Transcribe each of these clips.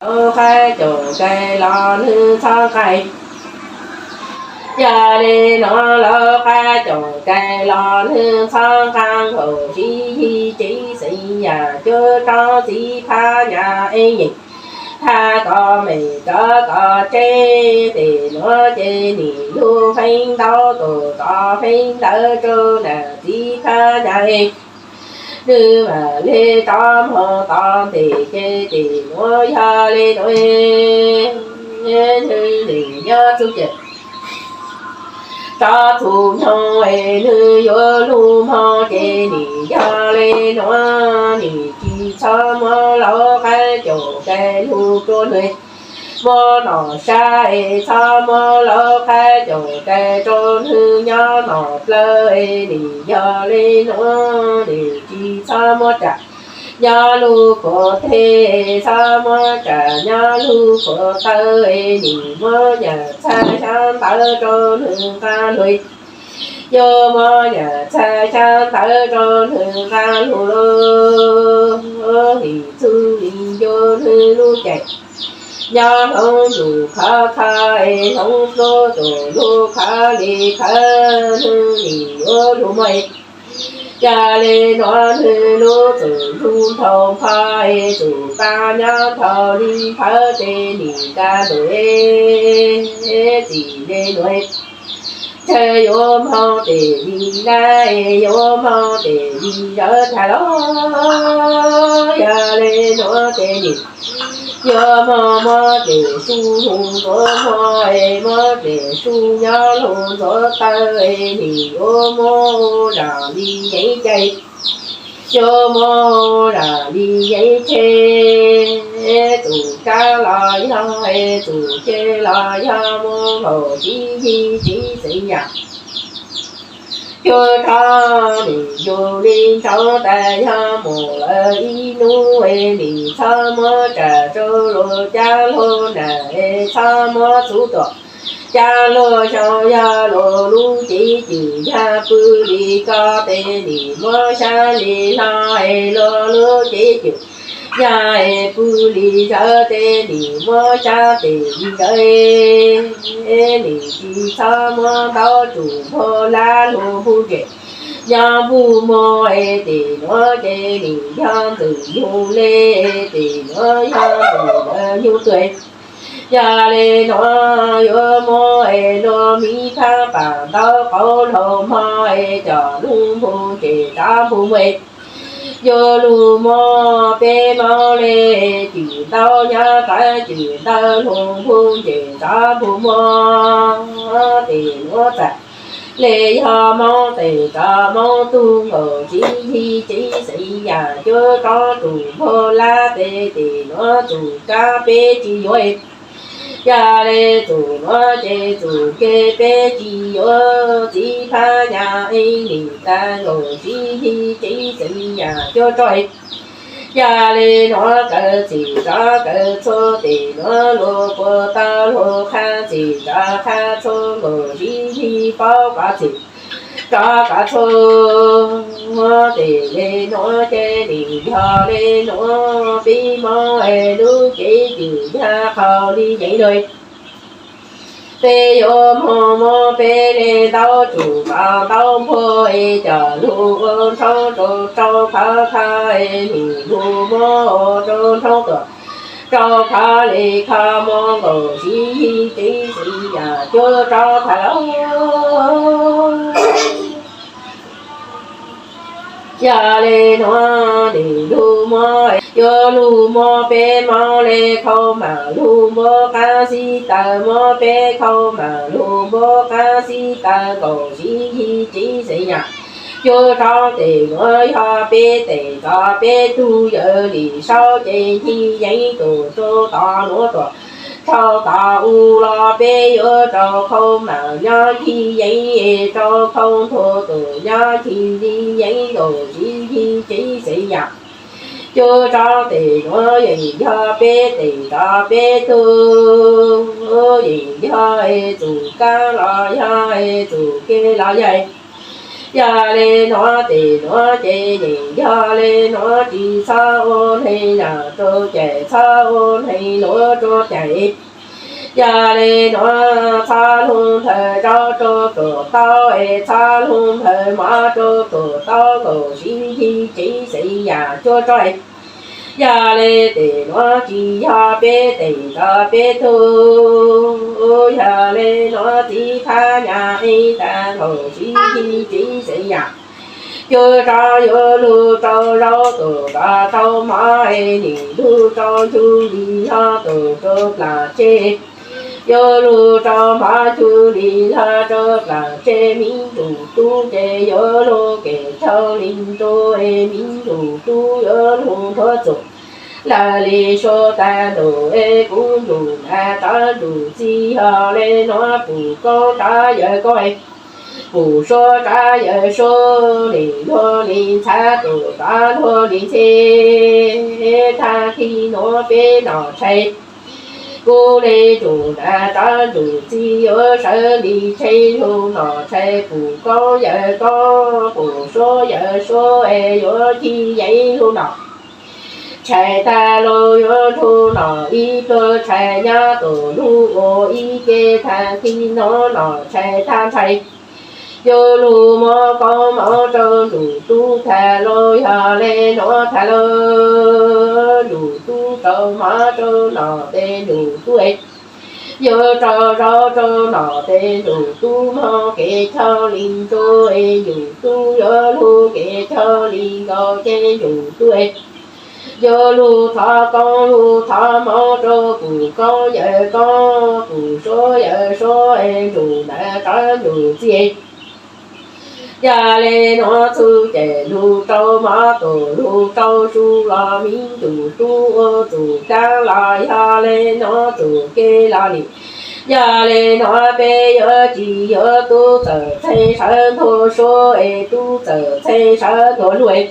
Lauj qab caum rais los nws txhob nqa. Yog li no lauj qab caum rais los nws txhob nqa, nkaum tsib yig tsev xeev yam cuab tsob txiv phab nyas eeb yeem. Thaj kom meem rov kom tseb, tes nuav ces nim lug feeb ntaub tus tod feeb ntawv rau nam txiv phab nyas es. Nws mam le rov moog tod tes ces tes nuav yog le nuav, nws nim nyob txug ces rov txug nyoog es nws yuav lug moog ces nim yog le nuav, nim tsis txhob muab lauj qab caum rais lug rua nws. Muab nom sab es txhob muab lauj qab caum rais rau nws nyob nom plawv es nim yog le nuav, nim tsis txhob muab tsam nyob lug khuav teg, txhob muab tsam nyob lug khuav taw es nim muab nyam txhaj xyab ntawv rau nws nqa lug. Yuav muab nyam txhaj xyab ntawv rau nws nqa lug, nim txug nim ncu nws lub ceem. Nyob hloov ntuj khov kho es hloov lub tus lug khov li khov, nws nim yuav lug muaj. Yog le nuav nws lub txwm lug nrhaus npho es txwm pab nyob nrhaus li nphawv tes nim nqa lug, txim le nuav. Ntshe yuav moog tes li nab, yuav moog tes li zawv tag los, yog le nuav tes nim yuav moog muab tes su hu ntuav muag, muab tes su nyob lug ntuav taw, nim yuav muab zam li yeev cai, yuav muab zam li yeev tshe. Txum kab los yog, txum ce los yog, muaj nkaum tsib yig tsev xeev yam cuab tsob, nim yug li ntsoov tas yog mus lawm ib hnub, nim txhob muab tsam rau luag cab luag nam, txhob muab txhuv tuam cab luag xyoo. Yog luag lub cev cwm yog pw li ko tes nim muab sab li hlo, luag lub cev cwm yog pw li zawv tes nim muab sab tes li zawv, nim tsis txhob muab ntaub tsum npog lab lug npug ntsej. Nyob npug muag tes nuav ces nim yog ntxwm nyug le, tes nuav yog ntxwm nyug tuag. Yog le nuav yuav muab luag miv phab pam ntaub qaub laug mog, coj lug npug ntsej rov npug muag. Yuav lug muab peb mob le, cwm ntaub nyob rov cwm ntawd lug npug ntsej rov npug muag. Tes nuav txam le yog mob tes rov mob tug nkaus tsib yig tsev xeev yam cuab tsob tsum npog lab tes, tes nuav txum kab peb tsis yuav. Yog le txum nuav ces txum ke peb tsis yuav txiv phab nyas eeb nim tas nkaus tsib yig tsev xeev yam cuab tsob. Yog le nuav kawg txim rov kawg txhua, tes nuav luag puas tau luag qha txim rov qha txhua, nkaus tsib yig paub qhov txim rov qhov txhua. Tes le nuav ces nim yog le nuav, peb mob lub cev cwm yog qhau li yeev lug. Peb yuav moog muab peb le ntaub tsum kom ntaub npog, coj lug ua nrhoob rau rau qhov kho, nim lug muab ua rau nrhoob tuam rau qhov le kho, muaj nkaus tsib yig tsev xeev yam cuab tsob tag lauj. Yog le nuav nim lug muab, yuav lug muab peb mob le khau maam lug npuab qab xib taws, muab peb khau maam lug npuab qab xib taws nkaus tsib yig tsev xeev yam cuab tsob. Tes nuav yog peb tes txov peb tug yawg Lis Saub ces ncig yeev tus rau tod nuav tuam rau tod u los peb yuav rau khau maam nyob ncig yeev, rau khau ntug tus nyob ncig li yeev nkaus tsib yig tsev xeev yam cuab tsob. Tes nuav yeej yog peb tes txov peb tug, yeej yog txum kab los yog txum ke los yog Yog le nuav tes nuav ces yeej yog le nuav, tsis txhob ua neeg yam rua cais, txhob ua neeg luav rua cais. Yog le nuav txhob lug nphaws zaub rua pluag taub es, txhob lug nphaws mov rua pluag taub, nkaum siv yig tsev xeev yam cuab tsob. Yog le tes nuav tsis yog peb teem rua peb tug, yog le nuav txiv phab nyas ev tag nkaus siv yig tsev xeev yam cuab tsob, yuav lug rau zaub tus rua rau mov es, nim lug rau ncu lis lug tus rua plam tseg, yuav lug rau mov ncu lis lug rua plam tseg. Miv ntuj tub ces yuav lug kev chaw li ntu es, miv ntuj tub yuav lug nthuav txuas lawm li suav tag ntuj es, kuv ntuj nam rov ntuj txiv. Yog le nuav pum koob rov yawm koob, pum suav rov yawm suav, nim luag li ntxhab tus rov luag li ntxheb. Tag kis nuav peb nom tshais, kuv le ntuj nam rov ntuj txiv, yuav sawv li tsheb lug nom tshais, pum koob yawm koob, pum suav yawm suav es, yuav ci yeev lug nom tshais tag lug, yuav lug nom ib pluag tshais nyob tus lug ua ib ke. Tag kis nuav nom tshais tag ntshai, yuav lug muab koob mov rua ntuj tub tag lug. Yog le nuav tag lug, ntuj tub rua mov rua nom tes ntuj tub es, yuav rua zaub rua nom tes ntuj tub, moog kev chaw li ntu es, ntuj tub yuav lug kev chaw li nkaus ces ntuj tub es, yuav lug thov koob lug thov mov rua pum koob yawm koob, pum suav yawm suav es, ntuj nam rov ntuj txiv. Yog le nuav txuj cai lug rua mov, tus lug rua su los, miv ntuj tub ua txuj kaab los, yog le nuav txuj kev los li. Yog le nuav peb yuav tsis yuav tub txawm txheej sawv ntuag suav es, tub txawm txheej sawv ntuag lug es,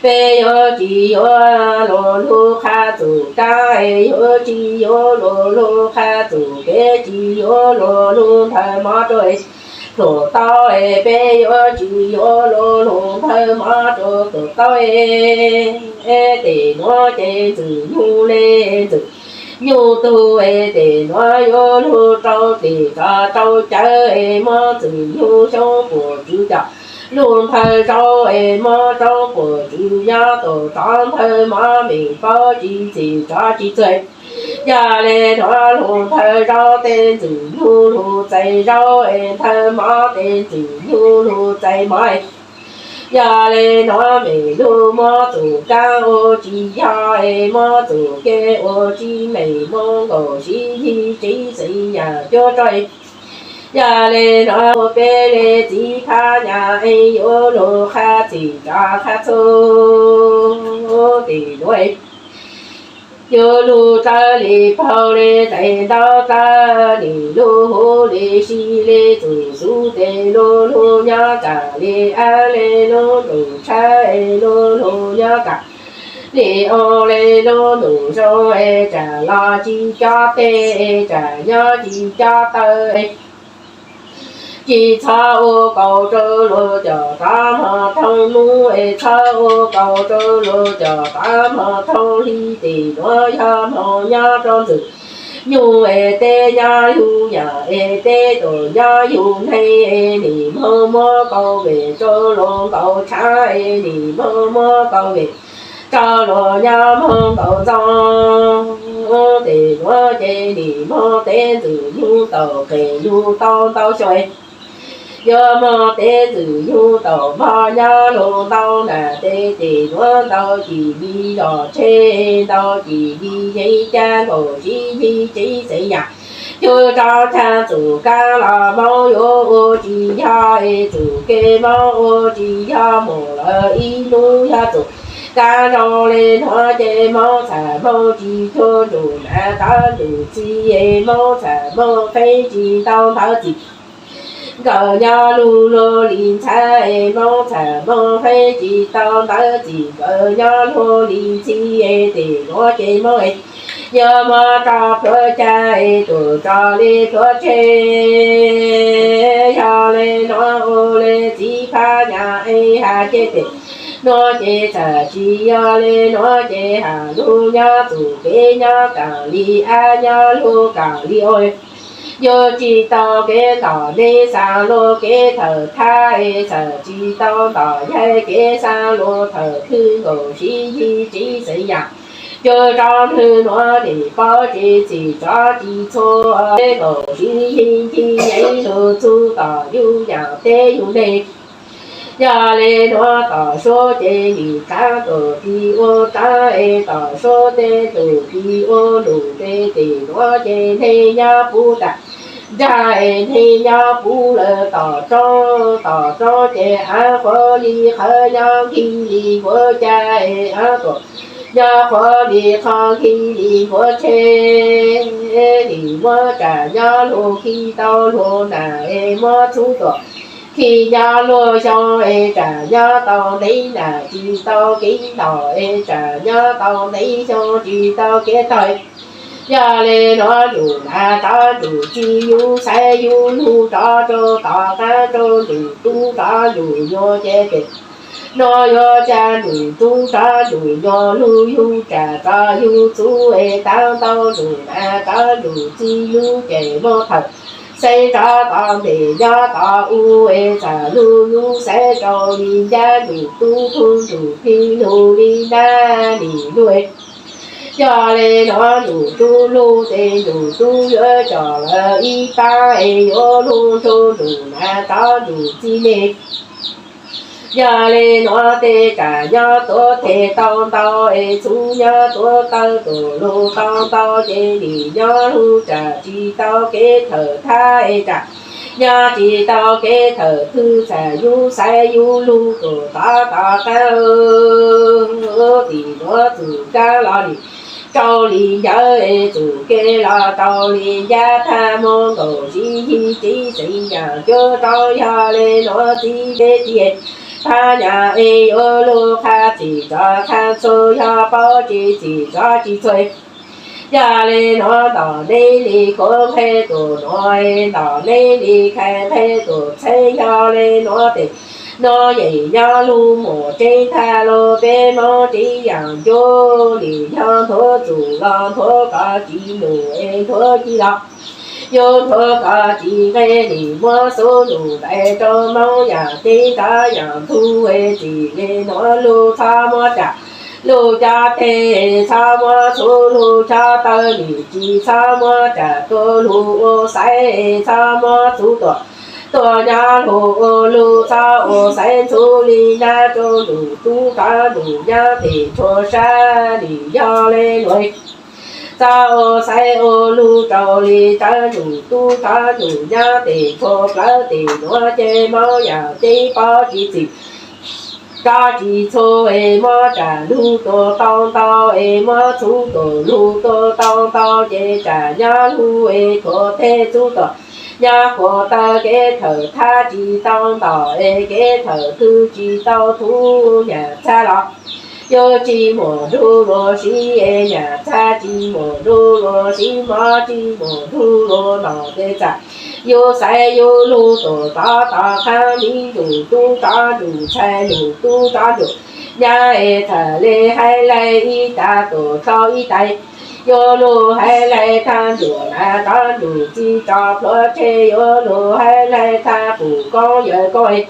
peb yuav tsis yuav luag lug qha txuj kaab es, yuav tsis yuav luag lug qha txuj kev, tsis yuav luag lug nphaws mov rua es, pluag taub es, peb yuav tsis yuav luag lug nphaws mov rua pluag taub es. Tes nuav ces ntxwg nyug le ntxwg nyug tug es, tes nuav yuav lug rua tes rua rua cawv es, muab ntxwg nyug xyoob puam tswv coj lug nphaws zaub es, muab zaub puam tswv nyob tus rov nphaws mov, meem paub tsis txim rov tsis txuag. Yog le nuav lug nphaws zaub tes ntxwg nyug lug txais zaub es, nphaws mov tes ntxwg nyug lug txais mov es. Yog le nuav meem lug muab txuj kaab ua tsis yog es, muab txuj kev ua tsis meem, moog nkaus siv yig tsev xeev yam cuab tsob es. Yog le nuav ua peb le txiv phab nyas es, yuav lug qha txim rov qha txug tes nuav es, yuav lug dlawb le paug le dais ntau dlawb, nim lug huv le si le txuj xub tes lug lug nyob kam le ab le lub ntuj tshawb es, lug lug nyob kam le o le lub ntuj zoo es, tsam los tsis cob teg es, tsam nyob tsis cob taw es. Tsis txhob ua kaus rua luag cov tav mog thooj nub es, txhob ua kaus rua luag cov tav mog thooj hli. Tes nuav yog moog nyob rua ntxwg nyug es, teb nyob yug yam es, teb tuam nyob yug neeg es, nim moog muab kaus vem rua luag nkaus tshav es, nim moog muab kaus vem rua luag nyob moog nkaus ntxoo. Tes nuav ces nim moog teb ntxwg nyug tau qees lug tau ntau xyoo es, yuav moog teb ntxwg nyug tau npog nyob lug ntau nam tes. Tes nuav ntau cim li zog tseg, ntau cim li yeeb caj nkaus siv yig tsev xeev yam cuab tsob cag. Txuj kaab los Moob yuav ua tsis yog es, txuj kev Moob ua tsis yog, moog lawm ib nub yog txuj kaab zoo le nuav ces, Moob txham Moob tsis cuag ntuj nam rov ntuj txiv es, Moob txham Moob feeb tsis tau ntawv txim. Nkawd nyob lug luag li ntxhab es, Moob txham Moob feeb tsis tau ntawv txim. Nkawd nyob luag li ntxhi es, tes nuav ces Moob es, yuav muab rua plhuav cag es, tuam rua le plhuav tseg. Yog le nuav ua le txiv Phab nyas es has ces tes nuav ces txawm tsis yog le nuav ces has lug nyob txug kev nyob kaam li ab nyob lug kaam li ua. Yug tsis tau kev ntom neeb xaa lug kev thawm thab es txawm tsis tau ntom yaig kev xaa lug thawm thwj nkaus siv yig tsiv xeev yaam. Yug rov nwg nuav nim paub tsis txim tsov tsis txhua, nkaus siv yig ncig yeev lug txug tom yug yaam teb yug neeg. Yog le nuav tom suab ces nim qaav tus tis ua qaav es tom suab tej tus tis ua lug, tej tim nuav ces neeg nyob puv nraag nraag es neeg nyob puv lawm tom roob, tom roob ces av qhuav li qhawv nyob nkig li nkuav ca es av tuam nyob qhuav li qhov nkig li nkuav tsheb. Nim muab tsam nyob lug khi tau lug nam es muab txhub tuam khi nyob lug xyoo es tsam nyob tau ntev nam tsis tau kev ntom es tsam nyob tau ntev xyoo tsis tau kev tawg. Yog le nuav ntsum nam rov ntsum txi yug xaiv yug lug rov rau tom qaab rau ntsum tub rov ntsum nyuas ces tes nuav yuav ca ntsum tub rov ntsum nyuas lug yug tsam rov yug txhub es taab ntau ntsum nam rov ntsum txi lug ces muab thawm xeeb rov tom ntej nyob tom u es txawm lug yug xaiv rau li ncab ntsum tub tug ntsum plig lug li nab nim lug. Yog le nuav ntsum tub lug tes ntsum tub yuav coj lawm ib paab es yuav lug nrug ntsum nam rov ntsum txi le. Yog le nuav tes tsam nyob tuav teg tau ntau es txhub nyob tuav tawg tus lug tau ntau ces nim nyob lug tsam tsis tau kev thawm thab es tsam nyob tsis tau kev thawm thwj txam yug xaiv yug lug tus tod tom qaab tim nuav txug kaab los nim rau li ncawv es txug kev los rau li ncab thaj muag nkaus siv yig tsiv xeev yaam cuab rau. Yog le nuav txiv kev txiv phab nyas es yuav lug qha txim tsov qha txhua yog paub tsis txim tsov tsis txhua. Yog le nuav ntom neeb li khuv nqhe tus nuav es ntom neeb li khai nqhe tus txheeb. Yog le nuav tes nuav yeej nyob lug mus tseeb thaj lug peb Moob tsiv yaam ncuab lim yog nthuav txum los nthuav kov tsis num es nthuav ci los yug nthuav kov tsis nqe nim muab xub num ntais rau Moob yaam ceeb nrov yaam ntug es txim le nuav lug txhob muab tsam lug cov teg txhob muab txhub lug chob tawg nim tsis txhob muab tsam tua lug ua xaiv txhob muab txhub tuam tuaj nyob lug ua lug txhob ua xaiv ntxhuv li nab rau ntsum tub rov ntsum nyab tes tshua sab nim yog le nuav. Txhob ua xaiv ua lug rau li tsawv ntsum tub rov ntsum nyab tes tshua plawv tes nuav ces Moob yaam ceeb paub tsis txim tsov tsis txhua es muab tsam lug tua tau ntau es muab txhub tus lug tua tau ntau ces tsam nyob lug es khuav teg txhub tuam nyob khuav tawg kev thawm thab tsis tau ntom es kev thawm thwj tsis tau thub nyam txhab los yug tsis mus nrug luag siv es nyam txhab tsis mus nrug luag siv mob tsis mus nrug luag ntom tes txam yug xaiv yug lug tus tod tom qab miv ntsum tub rov ntsum ntxhais ntsum tub rov ntsum nyab es txham le haiv laig ib tag tus rau ib tais yuav lug haiv laig tag ntsum nam rov ntsum txi tso plhuav tseg yuav lug haiv laig tag pum koob yawg koob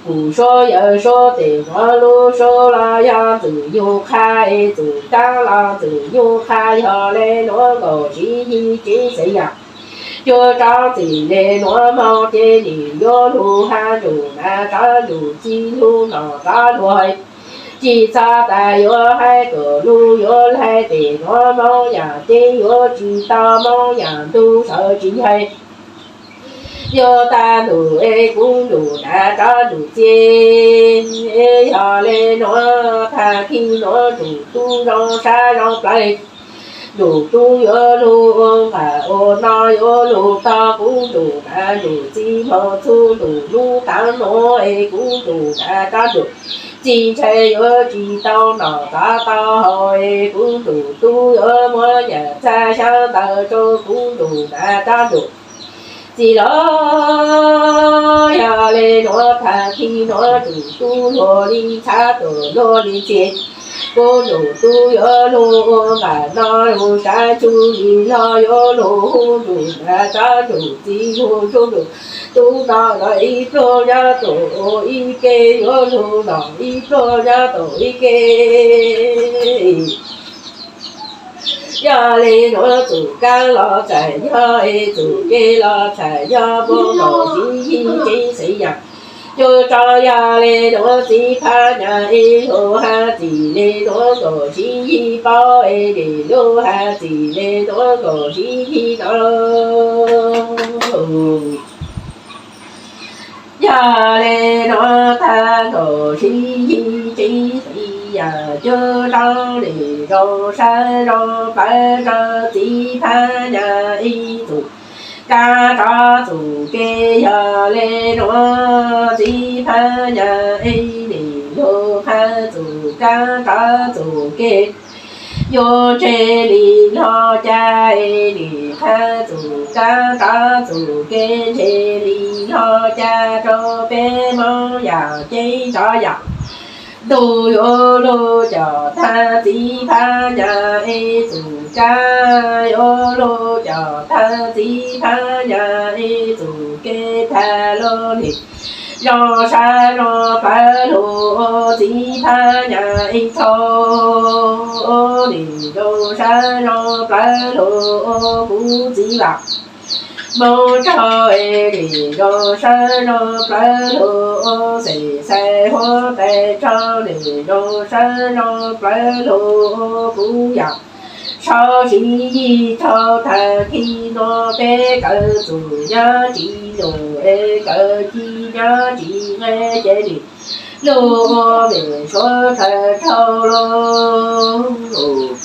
pum suab yawg suab tes nuav lub suab los yog ntxwm yug qha es txwm kaab los ntxwm yug qha yog le nuav nkaus siv yig tsiv xeev yaam cuab rov txim le nuav moog ces nim yuav lug hab ntsum nam rov ntsum txi lug nom rov lug hais tsis txhob tas yuav hais tus lug yuav laig tes nuav Moob yaam ceeb yuav tsis tau Moob yaam ntug sawv tsis ncaig. Yuav tag num es kuv ntsum nam rov ntsum txi. Yog le nuav tag kis nuav ntsum tub zoo sab zoo plawv ntsum tub yuav lug ua nqam ua no yuav lug tog kuv ntsum nam ntsum txi moog txug ntsum nub taag nuav es kuv ntsum nam rov ntsum txi ntshai yuav tsis tau nom rov tau haus es kuv ntsum tub yuav muab nyam txhab xyaab ntawv rau kuv ntsum nam rov ntsum Txiv los yog le nuav tag kis nuav tug tub luag li txhav tug luag li txiv, kuv nug tub yuav lug npaum no lug sab tsuj li los yuav lug hu nrug npaum tsav nrug txiv hu nrug nrug tub no los ib pluag nyob tug ib ke yuav lug los ib pluag nyob tug ib ke. Yog le nuav txug kab los txhais yog es txug ke los txhais yog puab nkaus siv yig tsev xeev yam. Yug rau yog le nuav txiv phab nyas es lug hab txiv le nuav nkaus siv yig paub es nim lug hab txiv le nuav nkaus siv yig no. Yog le nuav tag nkaus siv yig tsev xeev yam, cug rau nim zoo sab zoo plawv rau txiv phab nyas ib txug kab rov txug ke. Yog le nuav txiv phab nyas es nim lug hab txug kab rov txug ke. Yuav ntshe li hlo ca es nim hab txug kab rov txug ke, ntshe li hlo ca rau peb Moob yam ceeb tsov yam. Ntuj yuav lug caum tag txiv phab nyas es txug kab, yuav lug caum tag txiv phab nyas es txug ke tag lug nim zoo sab zoo plawv lug txiv phab nyas es thaub, nim zoo sab zoo plawv lug kuv txiv vam. Moob tsaug es nim zoo sab zoo plawv lug xeem xais huab tais tsaug, nim zoo sab zoo plawv lug kuv yam. Sau siv yig thaub tag kis nuav peb kawm txug nyob tsis num es kawm ci nyob tsis nqe ces nim lug ua mem suav tawg tsaug lug.